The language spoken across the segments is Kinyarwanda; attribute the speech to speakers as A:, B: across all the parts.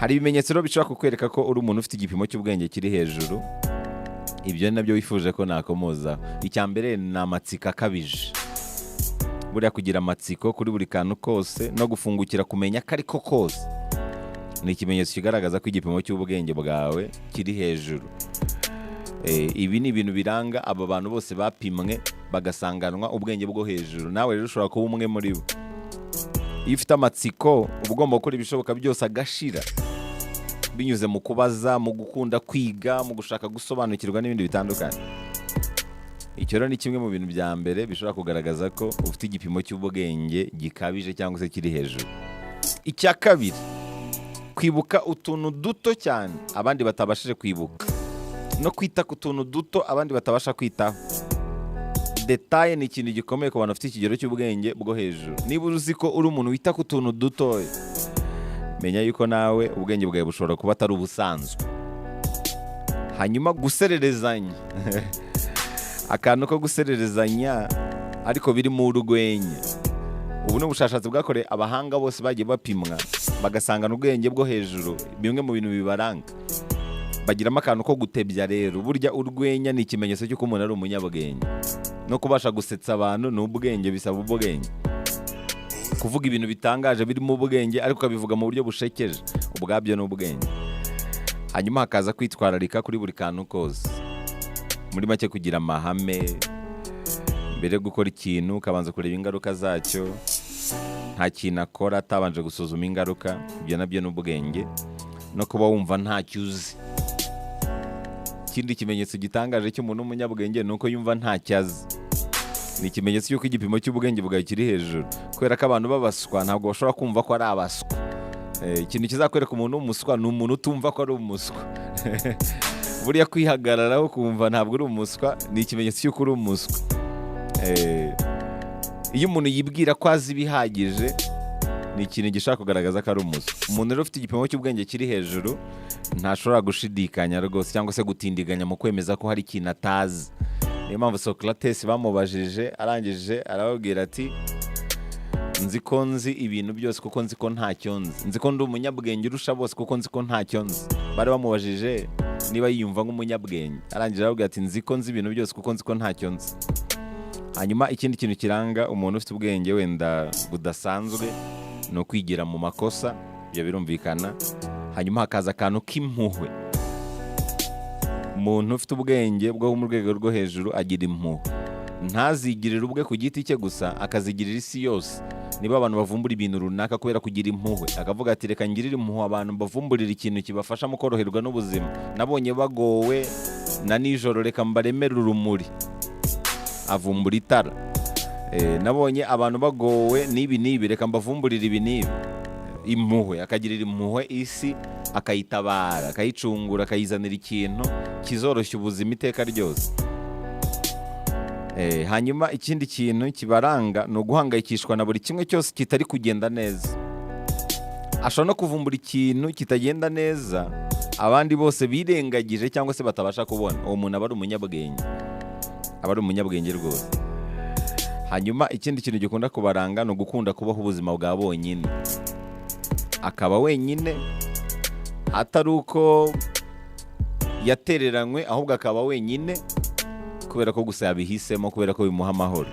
A: Hari ibimenyetso rero bishobora kukwereka ko uri umuntu ufite igipimo cy'ubwenge kiri hejuru. Ibyo ni nabyo wifuje ko nakomoza. Icya mbere ni amatsiko akabije. Buriya kugira amatsiko kuri buri kantu kose no gufungukira kumenya ko ariko kose ni ikimenyetso kigaragaza ko igipimo cy'ubwenge bwawe kiri hejuru. Ibi ni ibintu biranga aba bantu bose bapimwe bagasanganwa ubwenge bwo hejuru. Nawe rero ushobora kuba umwe muri bo. Iyo ufite amatsiko, uba ugomba gukora ibishoboka byose agashira, binyuze mu kubaza, mu gukunda kwiga, mu gushaka gusobanukirwa n'ibindi bitandukanye. Icyo rero ni kimwe mu bintu bya mbere bishobora kugaragaza ko ufite igipimo cy'ubwenge gikabije cyangwa se kiri hejuru. Icya kabiri, kwibuka utuntu duto cyane abandi batabashije kwibuka, no kwita ku tuntu duto abandi batabasha kwitaho. Détail ni ikintu gikomeye ku bantu bafite ikigero cy'ubwenge bwo hejuru. Niba uzi ko uri umuntu wita ku tuntu dutoya, menya yuko nawe ubwenge bwawe bushobora kuba atari ubusanzwe. Hanyuma gusererezanya, akantu ko gusererezanya ariko biri mu urwenya. Ubu ni ubushakashatsi bwakorewe abahanga bose bagiye bapimwa bagasangana ubwenge bwo hejuru. Bimwe mu bintu bibaranga, bagiramo akantu ko gutebya. Rero burya urwenya ni ikimenyetso cy'uko umuntu ari umunyabwenge. No kubasha gusetsa abantu ni ubwenge, bisaba ubwenge. Kuvuga ibintu bitangaje birimo ubwenge ariko ukabivuga mu buryo bushekeje, ubwabyo ni ubwenge. Hanyuma hakaza kwitwararika kuri buri kantu kose. Muri make, kugira amahame. Mbere yo gukora ikintu ukabanza kureba ingaruka zacyo. Nta kintu akora atabanje gusuzuma ingaruka. Ibyo nabyo ni ubwenge. No kuba wumva ntacyo uzi. Ikindi kimenyetso gitangaje cy'umuntu w'umunyabwenge ni uko yumva ntacyo azi. Ni ikimenyetso cy'uko igipimo cy'ubwenge bwawe kiri hejuru, kubera ko abantu b'abaswa ntabwo bashobora kumva ko ari abaswa. Ikintu kizakwereka umuntu w'umuswa ni umuntu utumva ko ari umuswa. Buriya kwihagararaho kumva ntabwo uri umuswa ni ikimenyetso cy'uko uri umuswa. Iyo umuntu yibwira ko azi ibihagije, ni ikintu gishobora kugaragaza ko ari umuswa. Umuntu rero ufite igipimo cy'ubwenge kiri hejuru ntashobora gushidikanya rwose cyangwa se gutindiganya mu kwemeza ko hari ikintu atazi. Niyo mpamvu Socrates bamubajije, arangije arababwira ati: "Nzi ko nzi ibintu byose kuko nzi ko ntacyo nzi. Nzi ko ndi umunyabwenge urusha bose kuko nzi ko ntacyo nzi." Bari bamubajije niba yiyumva nk'umunyabwenge, arangije arababwira ati: "Nzi ko nzi ibintu byose kuko nzi ko ntacyo nzi." Hanyuma ikindi kintu kiranga umuntu ufite ubwenge wenda budasanzwe ni ukwigira mu makosa. Ibyo birumvikana. Hanyuma hakaza akantu k'impuhwe. Umuntu ufite ubwenge bwo mu rwego rwo hejuru agira impuhwe, ntazigirire ubwe ku giti cye gusa, akazigirira isi yose. Niba abantu bavumbura ibintu runaka, kubera kugira impuhwe akavuga ati: "Reka ngirire impuhwe abantu, bavumburira ikintu kibafasha mu koroherwa n'ubuzima. Nabonye bagowe na nijoro, reka mbaremere urumuri." Avumbura itara. Nabonye abantu bagowe n'ibi n'ibi, reka mbavumburire ibi n'ibi. Impuhwe, akagirira impuhwe isi, akayitabara, akayicungura, akayizanira ikintu kizoroshya ubuzima iteka ryose. Hanyuma ikindi kintu kibaranga ni uguhangayikishwa na buri kimwe cyose kitari kugenda neza. Ashobora no kuvumbura ikintu kitagenda neza abandi bose birengagije cyangwa se batabasha kubona. Uwo muntu aba ari umunyabwenge, aba ari umunyabwenge rwose. Hanyuma ikindi kintu gikunda kubaranga ni ugukunda kubaho ubuzima bwa bonyine. Akaba wenyine, atari uko yatereranywe, ahubwo akaba wenyine kubera ko gusa yabihisemo, kubera ko bimuha amahoro.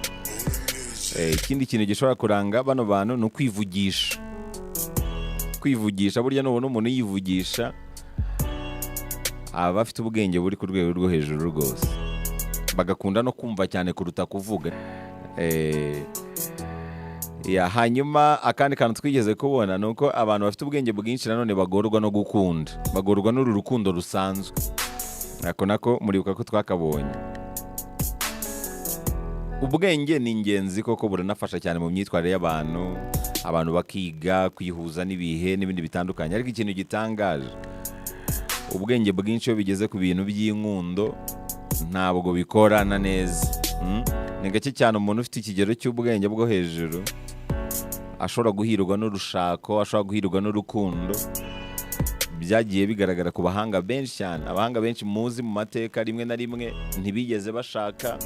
A: Ikindi kintu gishobora kuranga bano bantu ni ukwivugisha. Kwivugisha, burya nubona umuntu yivugisha aba afite ubwenge buri ku rwego rwo hejuru rwose. Bagakunda no kumva cyane kuruta kuvuga. Ya, hanyuma akandi kantu twigeze kubona ni uko abantu bafite ubwenge bwinshi nanone bagorwa no gukunda, bagorwa n'uru rukundo rusanzwe. Ako nako muribuka ko twakabonye. Ubwenge ni ingenzi koko, buranafasha cyane mu myitwarire y'abantu, abantu bakiga kwihuza n'ibihe n'ibindi bitandukanye. Ariko ikintu gitangaje, ubwenge bwinshi iyo bigeze ku bintu by'inkundo ntabwo bikorana neza. Ni gake cyane umuntu ufite ikigero cy'ubwenge bwo hejuru ashobora guhirwa n'urushako, ashobora guhirwa n'urukundo. Byagiye bigaragara ku bahanga benshi cyane. Abahanga benshi muzi mu mateka, rimwe na rimwe ntibigeze bashaka,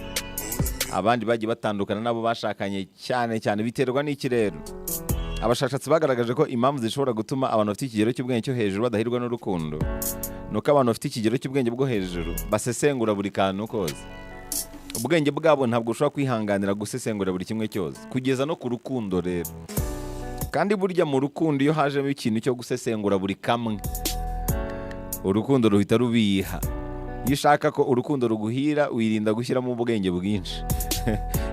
A: abandi bagiye batandukana n'abo bashakanye cyane cyane. Biterwa n'iki rero? Abashakashatsi bagaragaje ko impamvu zishobora gutuma abantu bafite ikigero cy'ubwenge cyo hejuru badahirwa n'urukundo ni uko abantu bafite ikigero cy'ubwenge bwo hejuru basesengura buri kantu kose. Ubwenge bwabo ntabwo bushobora kwihanganira gusesengura buri kimwe cyose, kugeza no ku rukundo rero. Kandi burya mu rukundo iyo hajemo ikintu cyo gusesengura buri kamwe, urukundo ruhita rubiha. Iyo ushaka ko urukundo ruguhira, wirinda gushyiramo ubwenge bwinshi.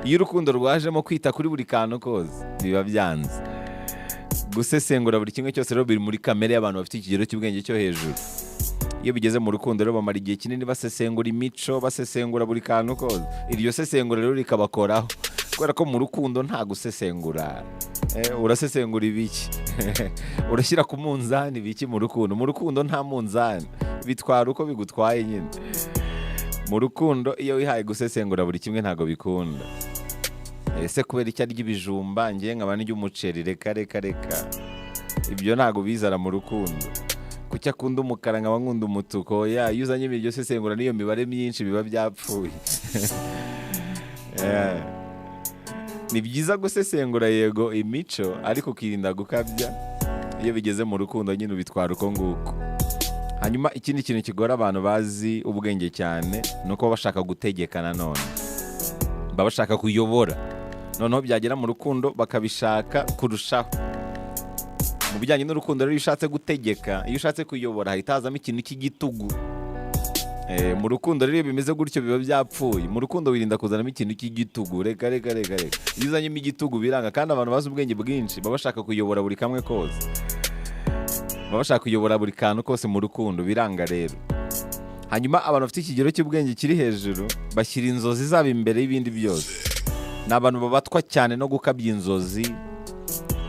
A: Iyo urukundo rwajemo kwita kuri buri kantu kose, biba byanze. Gusesengura buri kimwe cyose rero biri muri kamere y'abantu bafite ikigero cy'ubwenge cyo hejuru. Iyo bigeze mu rukundo rero bamara igihe kinini basesengura imico, basesengura buri kantu kose. Iryo sesengura rero rikabakoraho, kubera ko mu rukundo nta gusesengura. Urasesengura ibiki? Urashyira ku munzani ibiki mu rukundo? Mu rukundo nta munzani, bitwara uko bigutwaye nyine. Mu rukundo iyo wihaye gusesengura buri kimwe ntabwo bikunda. Ese kubera icyo arya ibijumba njye nkaba ndya umuceri? Reka reka reka, ibyo ntabwo bizana mu rukundo. Kuki akunda umukara nkaba nkunda umutuku? Oya, iyo uzanye iryo sesengura n'iyo mibare myinshi biba byapfuye. Yeah. Ni byiza gusesengura yego imico, ariko ukirinda gukabya. Iyo bigeze mu rukundo nyine ubitwara uko nguko. Hanyuma ikindi kintu kigora abantu bazi ubwenge cyane ni uko baba bashaka gutegeka nanone, baba bashaka kuyobora, noneho byagera mu rukundo bakabishaka kurushaho. Mu bijyanye n'urukundo rero, iyo ushatse gutegeka, iyo ushatse kuyobora, hahita hazamo ikintu cy'igitugu. Mu rukundo rero iyo bimeze gutyo biba byapfuye. Mu rukundo wirinda kuzanamo ikintu cy'igitugu. Reka reka reka reka, iyo uzanyemo igitugu biranga. Kandi abantu bazi ubwenge bwinshi baba bashaka kuyobora buri kamwe kose, baba bashaka kuyobora buri kantu kose mu rukundo, biranga rero. Hanyuma abantu bafite ikigero cy'ubwenge kiri hejuru bashyira inzozi zabo imbere y'ibindi byose. Ni abantu babatwa cyane no gukabya inzozi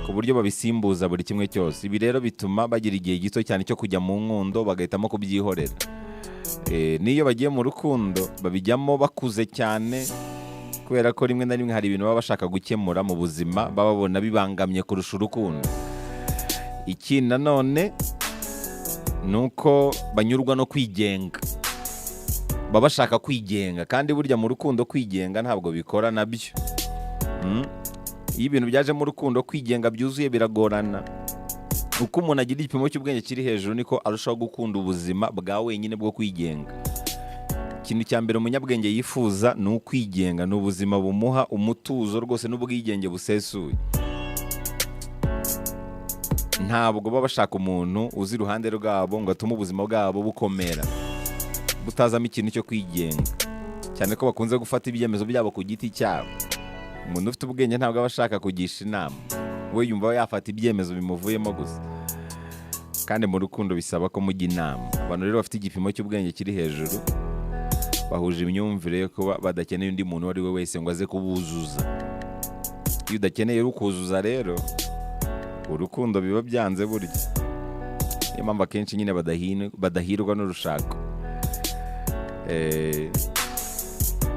A: ku buryo babisimbuza buri kimwe cyose. Ibi rero bituma bagira igihe gito cyane cyo kujya mu nkundo, bagahitamo kubyihorera. N'iyo bagiye mu rukundo babijyamo bakuze cyane, kubera ko rimwe na rimwe hari ibintu baba bashaka gukemura mu buzima baba babona bibangamye kurusha urukundo. Ikindi nanone ni uko banyurwa no kwigenga, baba bashaka kwigenga, kandi burya mu rukundo kwigenga ntabwo bikora nabyo. Iyo ibintu byaje mu rukundo kwigenga byuzuye biragorana. Uko umuntu agira igipimo cy'ubwenge kiri hejuru niko arushaho gukunda ubuzima bwa wenyine bwo kwigenga. Ikintu cya mbere umunyabwenge yifuza ni ukwigenga, ni ubuzima bumuha umutuzo rwose n'ubwigenge busesuye. Ntabwo baba bashaka umuntu uzi iruhande rwabo ngo atume ubuzima bwabo bukomera, butazamo ikintu cyo kwigenga, cyane ko bakunze gufata ibyemezo byabo ku giti cyabo. Umuntu ufite ubwenge ntabwo aba ashaka kugisha inama, we yumva yafata ibyemezo bimuvuyemo gusa. Kandi mu rukundo bisaba ko mujya inama. Abantu rero bafite igipimo cy'ubwenge kiri hejuru bahuje imyumvire yo kuba badakeneye undi muntu uwo ari we wese ngo aze kubuzuza. Iyo udakeneye ukuzuza rero urukundo biba byanze burya. Niyo mpamvu akenshi nyine badahirwa n'urushako.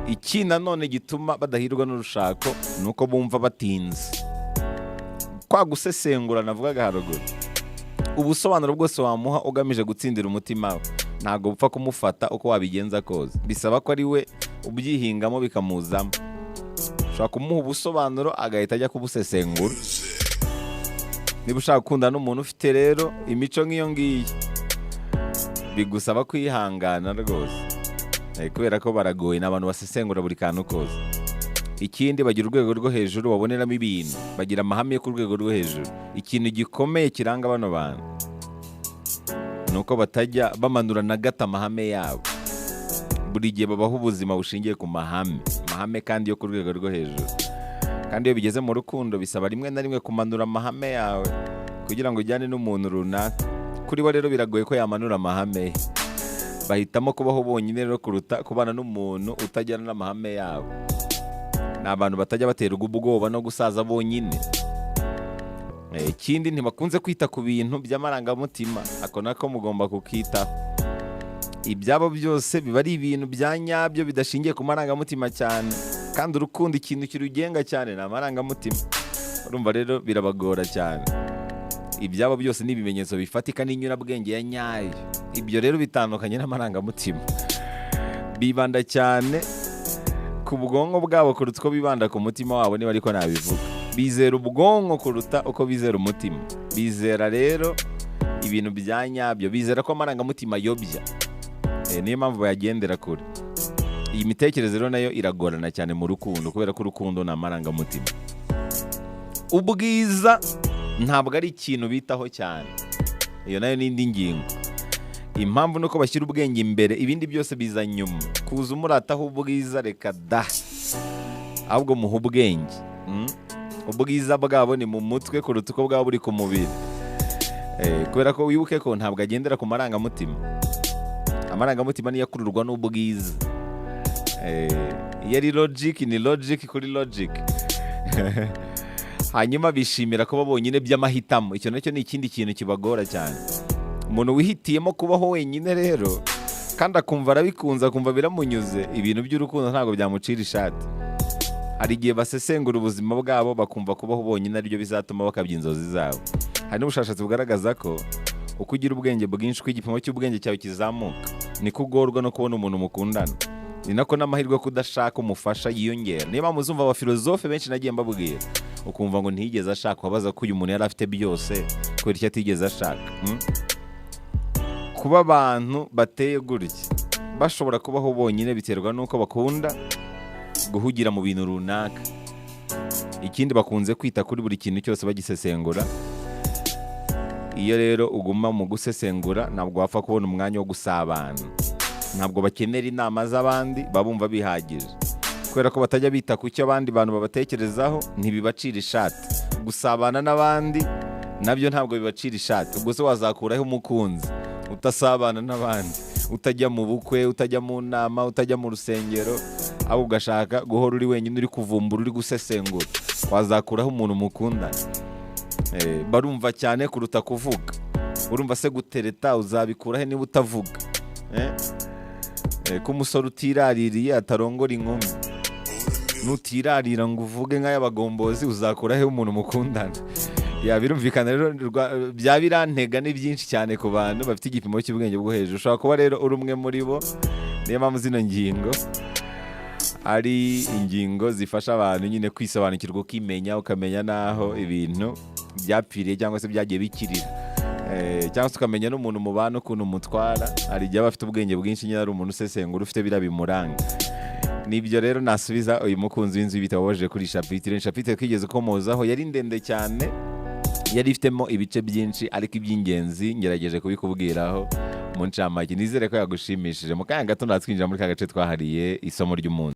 A: Iki nanone gituma badahirwa n'urushako ni uko bumva batinze. Kwa gusesengura navugaga haruguru, ubusobanuro bwose wamuha ugamije gutsindira umutima we ntabwo bupfa kumufata uko wabigenza kose. Bisaba ko ari we ubyihingamo bikamuzamo. Ushobora kumuha ubusobanuro agahita ajya kubusesengura. Niba ushaka gukundana n'umuntu ufite rero imico nk'iyo ngiyo, bigusaba kwihangana rwose. Kubera ko baragoye, ni abantu basesengura buri kantu kose. Ikindi, bagira urwego rwo hejuru baboneramo ibintu, bagira amahame yo ku rwego rwo hejuru. Ikintu gikomeye kiranga bano bantu ni uko batajya bamanura na gato amahame yabo. Buri gihe babaho ubuzima bushingiye ku mahame, amahame kandi yo ku rwego rwo hejuru. Kandi iyo bigeze mu rukundo bisaba rimwe na rimwe kumanura amahame yawe kugira ngo ujyane n'umuntu runaka. Kuri bo rero biragoye ko yamanura amahame ye. Bahitamo kubaho bonyine rero kuruta kubana n'umuntu utajyana n'amahame yabo. Ni abantu batajya baterwa ubwoba no gusaza bonyine. Ikindi, ntibakunze kwita ku bintu by'amarangamutima, ako nako mugomba kukitaho. Ibyabo byose biba ari ibintu bya nyabyo bidashingiye ku marangamutima cyane, kandi urukundo ikintu kirugenga cyane ni amarangamutima. Urumva rero birabagora cyane. Ibyabo byose ni ibimenyetso bifatika n'inyurabwenge ya nyayo. Ibyo rero bitandukanye n'amarangamutima. Bibanda cyane ku bwonko bwabo kuruta uko bibanda ku mutima wabo, niba ariko nabivuga. Bizera ubwonko kuruta uko bizera umutima. Bizera rero ibintu bya nyabyo, bizera ko amarangamutima ayobya. Niyo mpamvu bayagendera kure. Iyi mitekerereze rero nayo iragorana cyane mu rukundo, kubera ko urukundo ni amarangamutima. Ubwiza ntabwo ari ikintu bitaho cyane, iyo nayo ni indi ngingo. Impamvu ni uko bashyira ubwenge imbere, ibindi byose biza nyuma. Kuza umurataho ubwiza, reka da, ahubwo muha ubwenge. Ubwiza bwabo ni mu mutwe kuruta uko bwaba buri ku mubiri. Kubera ko wibuke ko ntabwo agendera ku marangamutima. Amarangamutima niyo akururwa n'ubwiza. Iyo ari logic, ni logic kuri logic. Hanyuma bishimira kuba bonyine by'amahitamo. Icyo nacyo ni ikindi kintu kibagora cyane. Umuntu wihitiyemo kubaho wenyine rero, kandi akumva arabikunze, akumva biramunyuze, ibintu by'urukundo ntabwo byamucira ishati. Hari igihe basesengura ubuzima bwabo bakumva kubaho bonyine aribyo bizatuma bakabya inzozi zabo. Hari n'ubushakashatsi bugaragaza ko uko ugira ubwenge bwinshi, uko igipimo cy'ubwenge cyawe kizamuka, niko ugorwa no kubona umuntu mukundana, ni nako n'amahirwe yo kudashaka umufasha yiyongera. Niyo mpamvu uzumva abafilozofe benshi nagiye mbabwira, ukumva ngo ntiyigeze ashaka, wabaza ko uyu muntu yari afite byose, kubera icyo atigeze ashaka. Kuba abantu bateye gutya bashobora kubaho bonyine biterwa n'uko bakunda guhugira mu bintu runaka. Ikindi, bakunze kwita kuri buri kintu cyose bagisesengura. Iyo rero uguma mu gusesengura, ntabwo wapfa kubona umwanya wo gusabana. Ntabwo bakenera inama z'abandi, baba bumva bihagije, kubera ko batajya bita ku cyo abandi bantu babatekerezaho. Ntibibacira ishati gusabana n'abandi, nabyo ntabwo bibacira ishati. Ubwo se wazakuraho umukunzi utasabana n'abandi, utajya mu bukwe, utajya mu nama, utajya mu rusengero, ahubwo ugashaka guhora uri wenyine, uri kuvumbura, uri gusesengura? Wazakuraho umuntu mukundana? Barumva cyane kuruta kuvuga. Urumva se gutereta uzabikurahe niba utavuga? Ko umusore utiraririye atarongora inkumi, nutirarira ngo uvuge nk'ay'abagombozi, uzakurahe umuntu mukundana? Ya, birumvikana rero, bya birantega ni byinshi cyane ku bantu bafite igipimo cy'ubwenge bwo hejuru. Ushobora kuba rero uri umwe muri bo. Niyo mpamvu zino ngingo ari ingingo zifasha abantu nyine kwisobanukirwa, ukimenya, ukamenya n'aho ibintu byapfiriye cyangwa se byagiye bikirira, cyangwa se ukamenya n'umuntu mubana ukuntu umutwara. Hari igihe aba afite ubwenge bwinshi nyine, ari umuntu usesengura, ufite biriya bimuranga. Nibyo rero nasubiza uyu mukunzi w'inzu y'ibitabo wabajije kuri chapitre. Chapitre twigeze komozaho yari ndende cyane, yari ifitemo ibice byinshi, ariko iby'ingenzi ngerageje kubikubwiraho mu ncamake. Nizere ko yagushimishije. Mu kanya gato natwinjira muri ka gace twahariye isomo ry'umunsi.